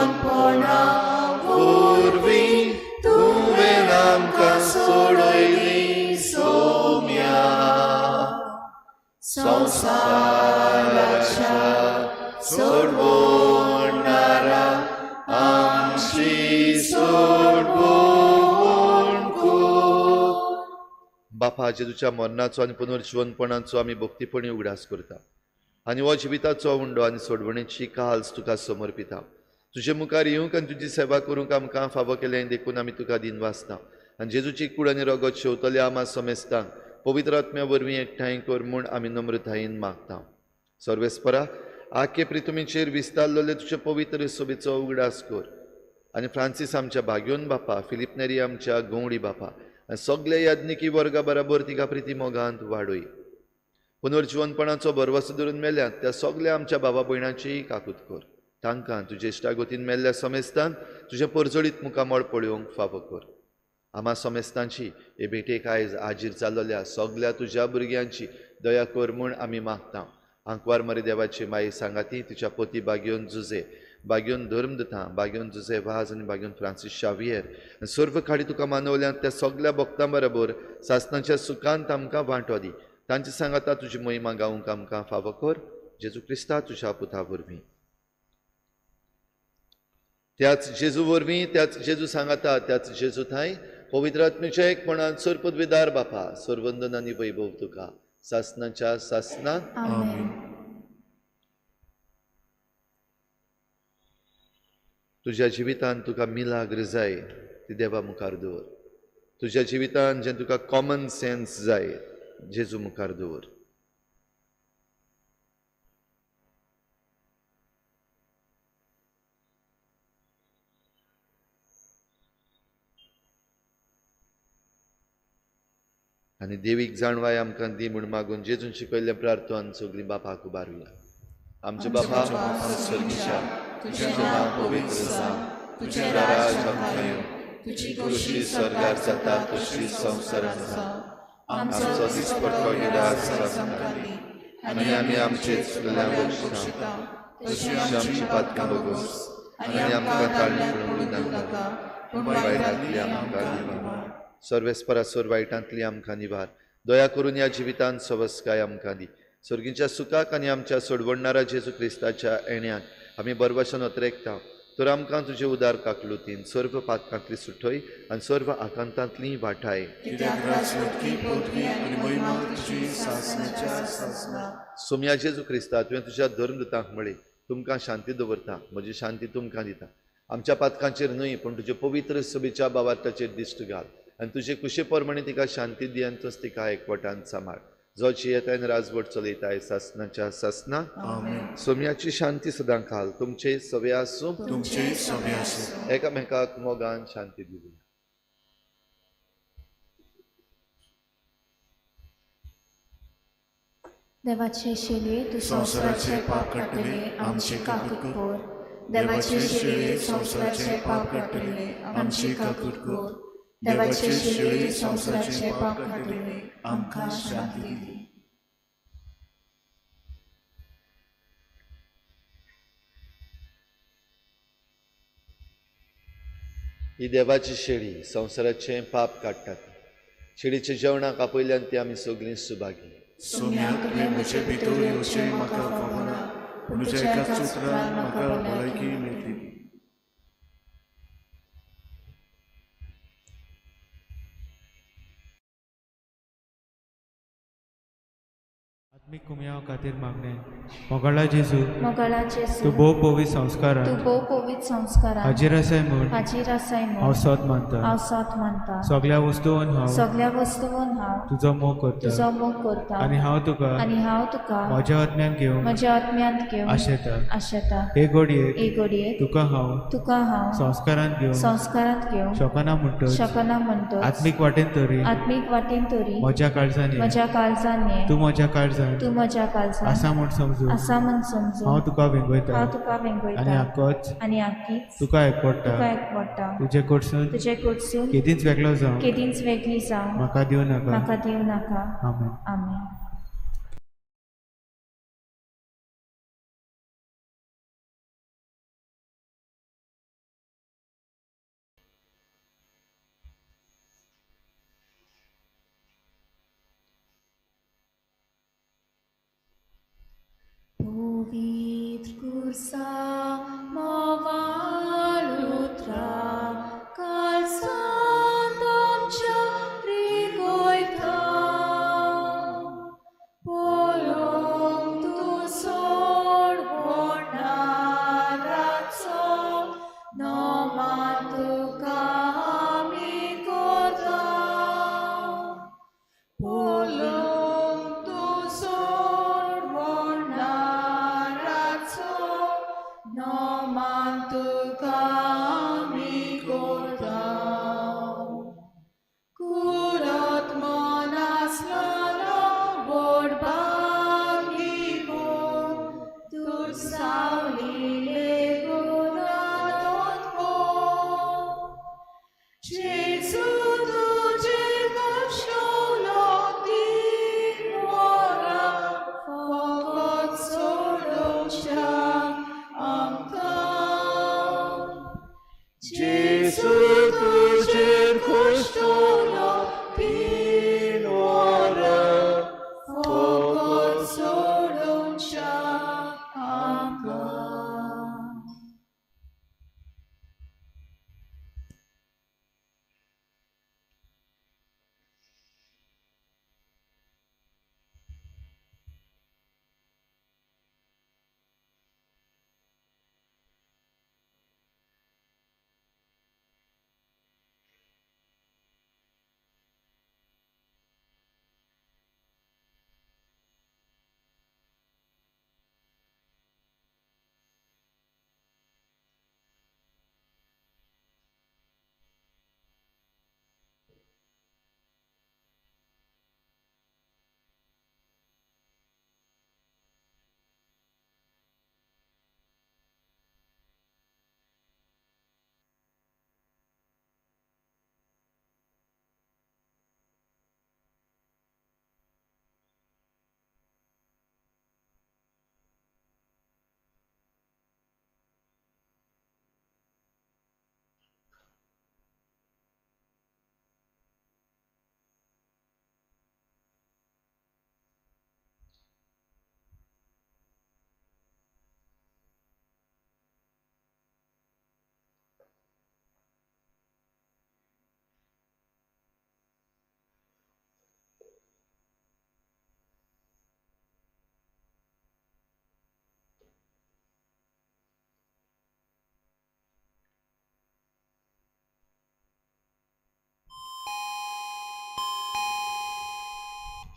वरवीं तुवें आमकां सोडयली सोम्या. संवसाराच्या सोडवणारा आमची सोडवण कर. बापा, जेजूच्या मरणाचो आनी पुनर्जिवनपणाचो आमी भक्तीपणी उगडास करता आनी हो जिविताचो उंडो आनी सोडवणेची काल्स तुका समर्पिता. तुजे मुखार येवंक आनी तुजी सेवा करूंक आमकां फावो केलें देखून आमी तुका दिनवासता. आनी जेजूची कूड आनी रगत शेवतल्या आमा समेस्तांक पवित्र आत्म्या वरवीं एकठांय कर म्हूण आमी नम्रतायेन मागता. सर्वेस्परा, आखे प्रितुमीचेर विस्तारलेले तुजे पवित्र सोबेचो उगडास कर आनी फ्रांसीस आमच्या भाग्योन बापा, फिलीप नेरी आमच्या गवडी बापा आनी सगल्या याज्ञिकी वर्गा बराबर तिका प्रिती मोगांत वाडय. पुनर्जिवनपणाचो भरवसो धरून मेल्यात त्या सगल्या आमच्या बाबा भयणाचीय काकूत कर. तांकां तुजे इश्टागतीन मेल्ल्या समेस्तांक तुजें परजळीत मुखामळ पळोवंक फावो कर. आमा समेस्तांची हे भेटेक आयज हाजीर जाल्ल्या सगल्या तुज्या भुरग्यांची दया कर म्हूण आमी मागता. आंकवार मरे देवाची माई सांगाती तिच्या पोती बागयोन जुजे, बागयोन धर्मदूतां, बागयोन जुजे वाज आनी बागयोन फ्रांसीस शावियर आनी सर्व खाडी तुका मानवल्यात त्या सगल्या भक्तां बरोबर सासणाच्या सुखांत आमकां वांटो दी. तांचे सांगाता तुजी महिमा गावंक आमकां फावो कर. जेजू क्रिस्ता तुज्या पुता वरवीं. त्याच जेजू वरवीं, त्याच जेजू सांगाता, त्याच जेजू थांय पवित्र आत्म्याच्या एकपणान सर्वपदवीदार बापा, सर्वंदन आनी वैभव तुका सासणाच्या सासणांत. आमेन. तुज्या जिवितांत तुका मिलाग्र जाय ती देवा मुखार दवर. तुज्या जिवितांत जें तुका कॉमन सेन्स जाय जेजू मुखार दवर. आनी देवीक जाणवाय आमकां दी म्हूण मागून जेजून शिकयल्लें प्रार्थन सगळीं बापाक उबारुया. आमच्या बापा स्वर्गीच्या, तुजें नांव पवित्र जावं, तुजें राज आमकां येवं, तुजी खुशी स्वर्गार जाता तशी संवसारांत जावं. आमचो दिसपट्टो गिरास आमकां दी आनी आमी आमचे चुकल्यांक बक्षिता तशी आमची पातकां भोगोस आनी आमकां ताळणी पडूंक नाका, पूण वायटांतली आमकां निवार. सर्वेस्परा सोर वायटांतली आमकां निवार. दया करून ह्या जिवितांत सवस्काय आमकां दी. स्वर्गीच्या सुखाक आनी आमच्या सोडवणणारा जेजू क्रिस्ताच्या येण्याक आमी बरवशन अत्रेकता. तर आमकां तुजे उदार काकलुतीन सर्व पातकांतली सुटय आनी सर्व आकांतांतली वाटाय. सोम्या जेजू क्रिस्ता, तुवें तुज्या धर्मदूतांक म्हळें, तुमकां शांती दवरता, म्हजी शांती तुमकां दिता. आमच्या पातकांचेर न्हय पूण तुजे पवित्र सभेच्या बावार्थाचेर दिश्ट घाल आनी तुजे कुशे प्रमाणे तिका शांती दी आनी तस तिका एकवटान सांबाळ. जो जियेताय आनी राजवट चलयताय सासणाच्या सासणां. सोम्याची शांती सदां खाल तुमचे सवे आसूं, तुमचे सवे आसूं. एकामेकाक मोगान शांती दिवया. देवाचे शेलये तूं संवसाराचे पाप काडटले, आमचे काकूट कर. देवाचे शेलये संवसाराचे पाप काडटले, आमचे काकूट कर. देवाचे शेलये संवसाराचे पाप काडटले, आमकां शांती दी. ही देवाची शेळी संवसाराचें पाप काडटात। शेळीच्या जेवणाक आपयल्यान ती आमी सगळीं सुभागी। सोम्या तुवें म्हजे भितर येवचें म्हाका फावना, पूण तुज्या एकाच उतरान म्हाका भलायकी मेळटली। आत्मीक कुमयाव खातीर मागणें। मोगाळा जेजू, मोगाळा जेजू, तूं भोव पवित्र संस्कारान, तूं भोव पवित्र संस्कारान हाजीर आसाय म्हूण, हाजीर आसाय म्हूण हांव सोद मानता, हांव सोद मानता। सगळ्या वस्तून हांव, सगळ्या वस्तून हांव तुजो मोग करता, तुजो मोग करता। आनी हांव तुका, आनी हांव तुका म्हज्या आत्म्यान घेवन, म्हज्या आत्म्यांत घेवन आशेता, आशेता। हे घडयेक, हे घडयेक तुका हांव, तुका हांव संस्कारांत घेवन, संस्कारांत घेवन शकना म्हणटच, शकना म्हणटच आत्मीक वाटेन तरी, आत्मीक वाटेन तरी म्हज्या काळजान, म्हज्या काळजान ये, तूं म्हज्या काळजान, तूं म्हज्या काळजान आसा म्हूण समजून, आसा म्हूण समजून हांव तुका वेंगयता, हांव तुका वेंगयता। आनी आकोच, आनी आकीच तुका एकवडटा, तुका एकवडटा। तुजे कडसून, तुजे कडसून केदींच वेगळो जावं, केदींच वेगळी जावं म्हाका दिवं नाका, म्हाका दिवं नाका। आमेन। आमेन। पवित्र कुर्सा मोवाल उतरा कालसांत आमच्या रिगयता, पळोवंक तूं सोड होणाराचो नोमान तुका आमी करता, पळोवंक तूं सोड होणाराचो नोमान तुका आमी करता। कुरत मन आसलोलो व्हड भागी गो, तूं सावलिले गुणानंद गो। जेजू तुजेर कश्टवलो तीन वरां फकत सोडोवच्याक आमकां। जेजू तुजेर कश्टवलो तीन वरां फकत सोडोवच्याक आमकां।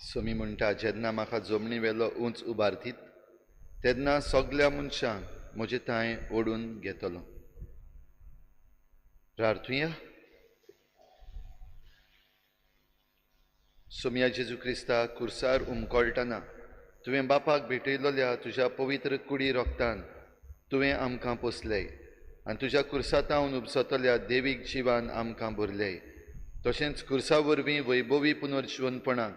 सोमी म्हणटा, जेन्ना म्हाका जमनी वेलो उंच उबारतीत तेन्ना सगल्या मनशांक म्हजे थांय ओडून घेतलो। प्रार्थुया। सोमया जेजू क्रिस्ता, कुर्सार उमकळटना तुवें बापाक भेटयलोल्या तुज्या पवित्र कुडी रोगतान तुवें आमकां पोसलें आनी तुज्या कुर्सातावन उपसतल्या देवीक जिवान आमकां भरलें। तशेंच कुर्सा वरवीं वैभवी पुनर्जिवनपणाक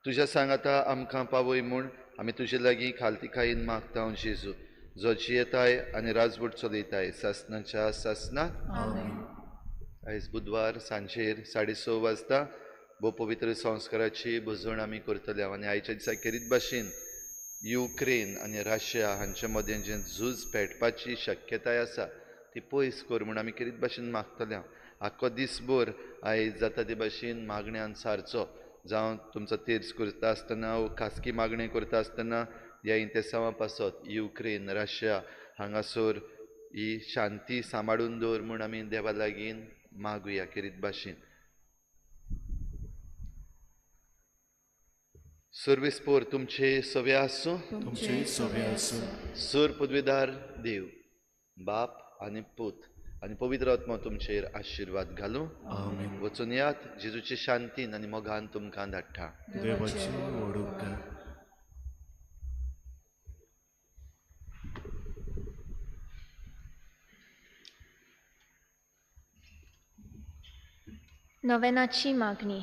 तुज्या सांगाता आमकां पावय म्हूण आमी तुजे लागीं खालतीकायेन मागता जेजू, जो जियेताय आनी राजवट चलयताय सासनाच्या सासनाक। आमेन। आयज बुधवार सांजेर 6:30 वाजता भोव पवित्र संस्काराची भजवण आमी करतले आनी आयच्या दिसा खेरीत भाशेन युक्रेन आनी रशिया हांचे मदें जें झूज पेटपाची शक्यताय आसा ती पयस कर म्हूण आमी खेरीत भाशेन मागतले. आख्खो दीसभर आयज जाता ते भाशेन मागण्यान सारचो, जावं तुमचो तीर्थ करता आसतना वो खासगी मागणें करता आसतना ह्या इंतेसांवा पासत युक्रेन रशिया हांगासर ही शांती सांबाळून दवर म्हूण आमी देवा लागीं मागुया खेरीत भाशेन. सर्वेस्पोर तुमचे सवे आसूं, तुमचे सवे आसूं. सूर पदवीदार देव बाप आनी पूत आनी पवित्र आत्मा तुमचेर आशिर्वाद घालूं. आमेन. वचून यात, जेजूचे शांतीन आनी मोगान तुमकां धाडटा. देवाची व्हड उपकार. नवेनाची मागणी.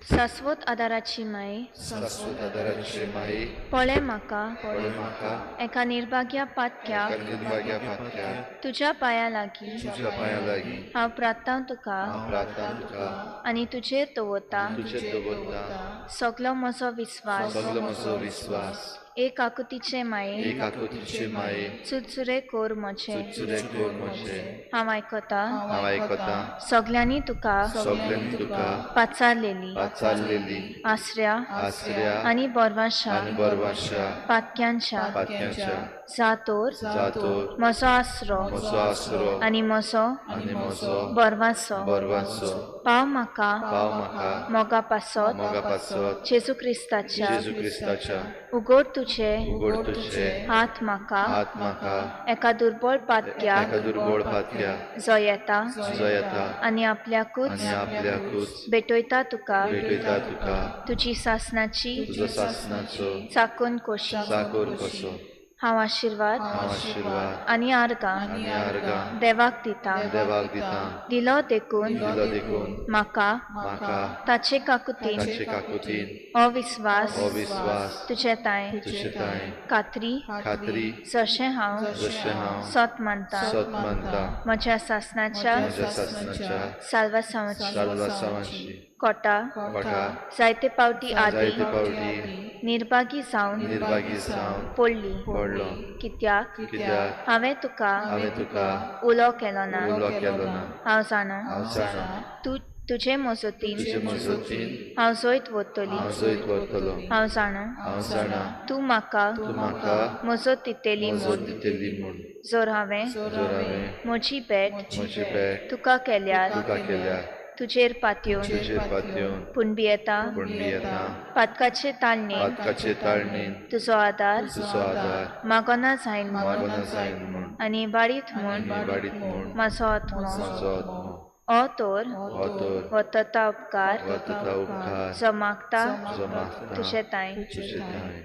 शाश्वत आदाराची माई, शाश्वत आदाराची माई, पळय म्हाका, पळय म्हाका एका निर्भाग्या पातक्याक, निर्भाग्या पातक्याक, तुज्या पांया लागीं, तुज्या पांया लागीं हांव प्रार्थना तुका, प्रार्थना तुका आनी तुजेर दवरता, तुजेर दवरता सगलो म्हजो विस्वास, सगलो म्हजो विस्वास. एक आकुतीचे माये, एक आकुतीचे माये, चुरचुरे कोर म्हजे, चुरचुरे कोर म्हजे, हांव आयकता, हांव आयकता, सगल्यांनी तुका, सगल्यांनी तुका पाचारलेली, पाचारलेली आसऱ्या, आसऱ्या आनी बरवाशा, आनी बरवाशा, पातक्यांच्या, पातक्यांच्या, जातोर, जातोर, म्हजो आसरो, म्हजो आसरो, आनी म्हजो, आनी म्हजो बरवासो, बरवासो, पाव म्हाका, पाव म्हाका, मोगा पासत, मोगा पासत, जेजू क्रिस्ताच्या, जेजू क्रिस्ताच्या, उगड तुझे, उगड तुझे, हात म्हाका, हात म्हाका, एका दुर्बळ पातक्याक, एका दुर्बळ पातक्याक, जो येता, जो येता, आनी आपल्याकूच, आनी आपल्याकूच, भेटयता तुका, भेटयता तुका, तुजी सासनाची, तुजो सासनाचो, चाकून कोशी, चाकून कसो, हांव आशिर्वाद, हांव आशिर्वाद, आनी आर्गां, आनी आर्गां, देवाक दिता, देवाक दिता, दिलो देखून, दिलो देखून, म्हाका, म्हाका, ताचे काकुतीन, ताचे काकुतीन, अविस्वास, अविस्वास, तुजे तांय, तुजे तांय, खात्री, खात्री, जशें हांव, जशें हांव, सत मानता, सत मानता, म्हज्या सासनाच्या, म्हज्या सासनाच्या, साल्वासांवाची, साल्वासांवाची, कोटा, कोटा, जायते पावटी आदी, जायते पावटी, निर्भागी जावन, निर्भागी जावन, पडली, पडलो, कित्याक, कित्याक, हांवें तुका, हांवें तुका, उलो केलो ना, उलो केलो ना, हांव जाणा, हांव जाणा, तूं तुजे मजतीन, तुजे मजतीन, हांव जैत व्हरतली, हांव जैत व्हरतलो, हांव जाणा, हांव जाणा, तूं म्हाका, तूं म्हाका, मजत दितली मजत म्हूण, दितली म्हूण, जर हांवें, जर हांवें, म्हजी भेट, म्हजी भेट, तुका केल्यार, तुका केल्यार, तुजेर पातयेवन, तुजेर पातयेवन, पूण भियेता, पूण भियेता, पातकाचे ताळणेन, पातकाचे ताळणेन, तुजो आदार, तुजो आदार, मागना जायन म्हूण, मागना जायन म्हूण, आनी बाडीत म्हूण, आनी बाडीत म्हूण, म्हजो आत्मो, म्हजो आत्मो, हो तर, हो तर, हो तता उपकार, हो तता उपकार, जो मागता, जो मागता, तुजे तांय, तुजे तांय.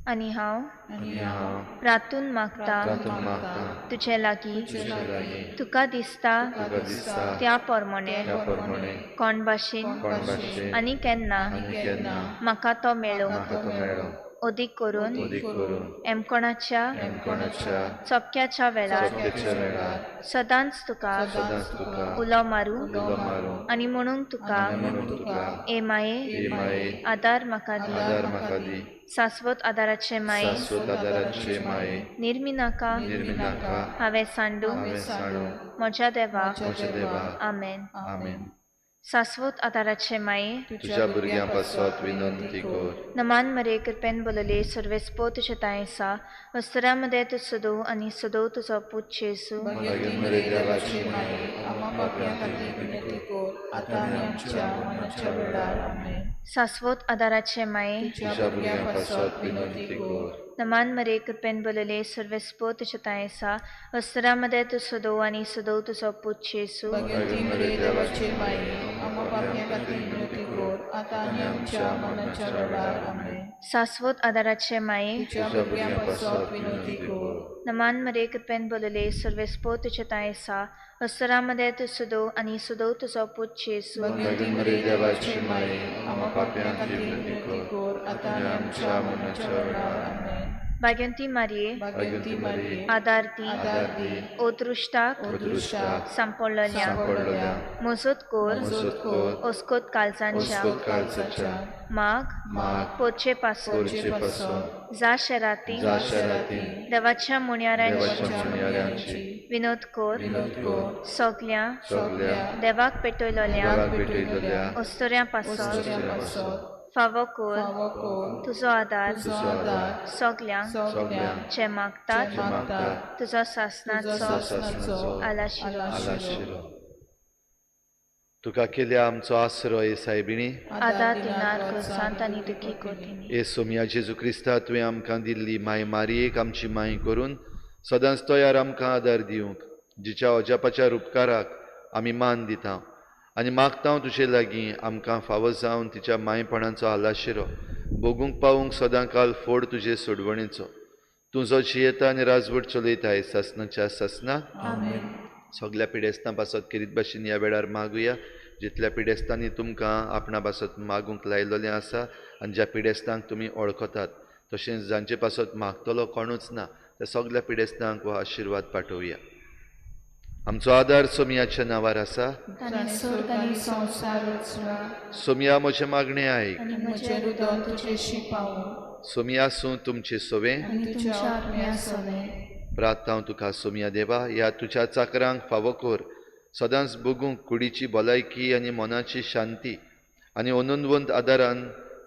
आनी हांव, प्रार्थून प्रार्थून मागता, मागता, तुजे लागीं, तुजे लागीं, तुका दिसता, तुका दिसता, त्या प्रमाणे, त्या प्रमाणे, कोण भाशेन, कोण भाशेन, आनी केन्ना, आनी केन्ना, म्हाका तो मेळो, म्हाका तो मेळो, अदीक करून, अदीक करून, एमकोणाच्या, एमकोणाच्या, चपक्याच्या वेळार, चपक्याच्या वेळार, सदांच तुका, सदांच तुका, उलो मारूं, उलो मारूं, आनी म्हणूंक तुका, आनी म्हणूंक तुका, ए माये, ए माये, आदार म्हाका दी, आदार म्हाका दी, शाश्वत आदाराचे माये, शाश्वत आदाराचे माये, निर्मिनाका, निर्मिनाका, हांवें सांडू, हांवें सांडू, म्हज्या देवा, म्हज्या देवा, आमेन. आमेन. शाश्वत आदाराचे माये, तुज्या भुरग्यां पासत विनंती कर. नमान मरे कृपेन बोलले सर्वेस्पो तुजे तांय आसा, वस्तुरा मदें तूं सदोव आनी सदोव तुजो पूत जेजू. मागीर मरे देवाची माये, आम्हा पाप्यां खातीर विनंती कर, आतां आनी आमच्या मरणाच्या वेळार. आमेन. शाश्वत आदाराचे माये, तुज्या भुरग्यां पासत विनंती कर. नमान मरे कृपेन बोलले सर्वेस्पो तुजे तांय आसा, वस्तुरा मदें तूं सदोव आनी सदोव तुजो पूत जेजू. मागीर मरे देवाची माये, आम्हा पाप्यां खातीर विनंती कर, आतां आनी आमच्या मरणाच्या वेळार. आमेन. सास्वत आदाराचे माये, तुज्या भुरग्यां पासत विनवती कर. नमान मरे, कृपेन बोलले, सर्वेस्पो तुझे तांय आसा, अस्तरा मदें तूं सदो आनी सदो तुजो पूत जेजू. भाग्यवंती मरिये देवाची माये, आमकां पाप्यां खातीर विनवती कर, आतां आनी आमच्या मरणाच्या वेळार. आमेन. भाग्यवंती मारये, भाग्यवंती मारये, आदार दी, आदार दी, अदृश्टाक अदृश्टाक सांपडलेल्या, सांपडलेल्या, मजत कर, मजत कर, अस्कोत काळजांच्या, अस्कोत काळजाच्या, माग, माग, पोरचे पासून, पोरचे पासून, जा शेराती, जा शेराती, देवाच्या मुणयारांची, देवाच्या मुणयारांची, विनोद कर, विनोद कर, सगल्या, सगल्या, देवाक पेटयलोल्या, देवाक पेटयलोल्या, अस्तोऱ्यां पासून, अस्तोऱ्यां पासून, फावो कर, फावो कर, तुजो आदार, तुजो आदार, सगल्यांक, सगल्यांक, जे मागतात, जे मागतात, तुजो सासणाचो, सासणाचो, आलाशिरो. आलाशिरो. तुका केल्या आमचो आसरो हे सायबिणी, आदार दिनार गोरसांत आनी दुखी कोतीनी. हे सोमया जेजू क्रिस्ता, तुवें आमकां दिल्ली माय मारयेक आमची माय करून सदांच तयार आमकां आदार दिवंक, जिच्या अजापाच्या उपकाराक आमी मान दिता आनी मागता तुजे लागीं आमकां फावो जावन तिच्या मायपणाचो आलाशिरो भोगूंक पावूंक सदां काल फोड तुजे सोडवणेचो. तूं जो जियेता आनी राजवट चलयताय सासनाच्या सासना. सगल्या पिडेस्तां पासत खेरीत भाशेन ह्या वेळार मागुया, जितल्या पिडेस्तांनी तुमकां आपणा पासत मागूंक लायलेलें आसा आनी ज्या पिडेस्तांक तुमी वळखतात, तशेंच जांचे पासत मागतलो कोणूच ना त्या सगल्या पिडेस्तांक हो आशिर्वाद पाठोवया. आमचो आदार सोमयाच्या नांवार आसा. ताणें स्वर्ग आनी संवसार रचला. सोमया म्हजें मागणें आयक. आनी म्हजें हृदय तुजेशी पावूं. सोमया आसूं तुमचे सोवें आनी तुमच्या आत्म्या सोवें. प्रार्थना तुका सोमया देवा, ह्या तुज्या चाकरांक फावो कर सदांच भोगूंक कुडीची भलायकी आनी मनाची शांती आनी अनंतवंत आदारान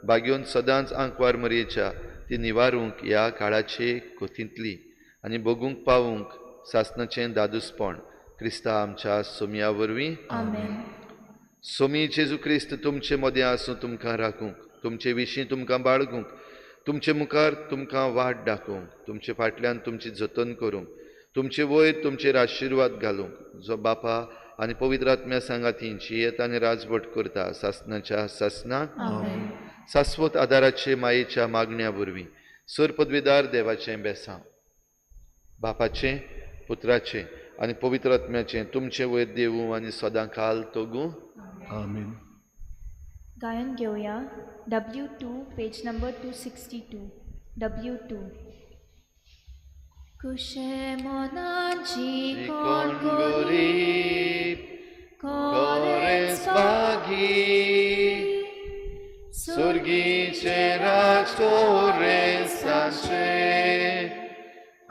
बागेवन सदांच आंकवार मरयेच्या ती निवारूंक ह्या काळाचे कोतींतली आनी भोगूंक पावूंक सासनाचें दादूसपण क्रिस्ता आमच्या सोमया वरवीं. आमेन. सोमी जेजू क्रिस्त तुमचे मदें आसूं, तुमकां राखूंक, तुमचे विशीं तुमकां बाळगूंक, तुमचे मुखार तुमकां वाट दाखोवंक, तुमचे फाटल्यान तुमची जतन करूंक, तुमचे वयर तुमचेर आशिर्वाद घालूंक, जो बापा आनी पवित्र आत्म्या सांगाती जियेता आनी राजवट करता सासनाच्या सासना. सास्वत आदाराचे मायेच्या मागण्या वरवीं सर पदवीदार देवाचें बेसांव बापाचें, पुत्राचें आनी पवित्र आत्म्याचें तुमचे वयर देवूं आनी सदां काल तोगूं. आमेन. गायन घेवया W2 page number 262. W2. कुशे मनाची कोण गरीब कोरेंच भागी, सुर्गीचे राज कोरेंसांचे,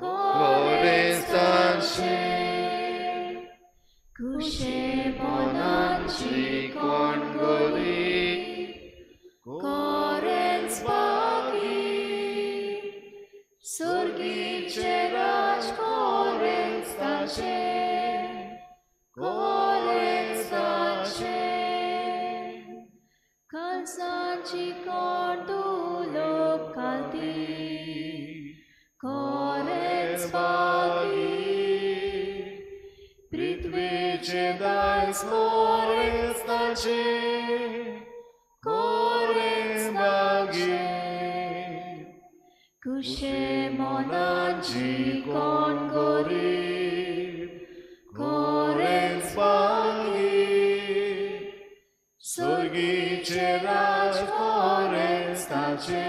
कोरेंसांचे. कुशे मनाची कोण गरीब कोरेंच भागी, सुर्गीचे राज कोरेंसांचे, कोरेंसांचे. काळजाची कोण दुलोक घालती कोरेंच भागी, पृथ्वीचे दायज कोरेंसांचे, कोरेंच भागी. कुशे मनाची कोण गरीब कोरेंच भागी, सुर्गीचे राज कोरेंसांचे,